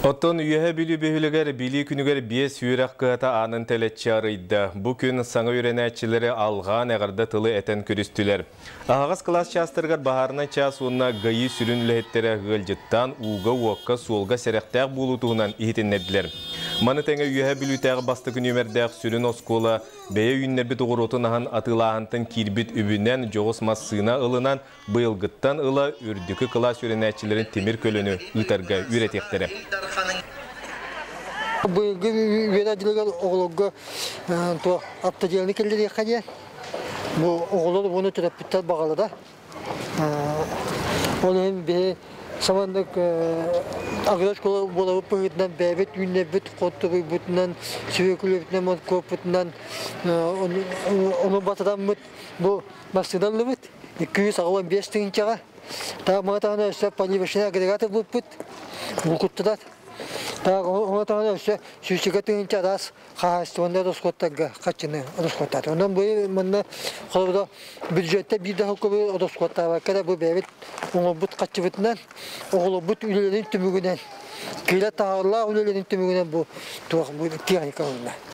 Оттон Үөһэ Бүлүү бөһүөлэгэр Билии күнүгэр биэс үөрэх кыһата аанын тэлэччи арыйда. Бу күн саҥа үөрэнээччилэри алҕаан эҕэрдэ тылы этэн көрүстүлэр. Аһаҕас кылаас чаастарыгар баһаарынай чаас уонна ГАИ сүрүн үлэһиттэрэ ыалдьыттаан ууга-уокка, суолга сэрэхтээх буолуу туһунан иһитиннэрдилэр. Маны тэҥэ Үөһэ Бүлүүтээҕи бастакы нүөмэрдээх сүрүн оскуола бэйэ үүннэрбит оҕуруотун аһын атыылааһынтан киирбит үбүнэн дьоҕус массыына ылынан Быйылгыттан ыла үрдүкү кылаас үөрэнээччилэрин тимир көлөнү ыытарга үөрэтиэхтэрэ. Быйылгы үөрэх дьылыгар оҕолорго туох автоделаны киллэриэххэ диэн. Бу оҕолор уонна төрөппүттэр баҕалара. Ол иһин биһи саманнык агрошкола буолабыт быһыытынан бэйэбит үүннэрбит хоттобуйбутунан, сүөкүлэбитинэн, моркуоппутунан ону батараммыт бу массыыналлыбыт. 285 тыһыынчаҕа. Таах таһына өссө поливочный агрегат ылбыппыт. Булкуттулар. Таах ону таһына өссө сүүсчэкэ тыһыынча араас хаһаайыстыбаннай ороскуоттарга хаччыны ороскуоттаата. Онон бу манна холобура бюджеттэ биир да холкобу ороскуоттаабакка эрэ бу бэйэбит оҥорбут хаччыбытынан, оҕолорбут үлэлэрин түмүгүнэн, киирэ таһаарылаах үлэлэрин түмүгүнэн бу туох бу техника ылынна.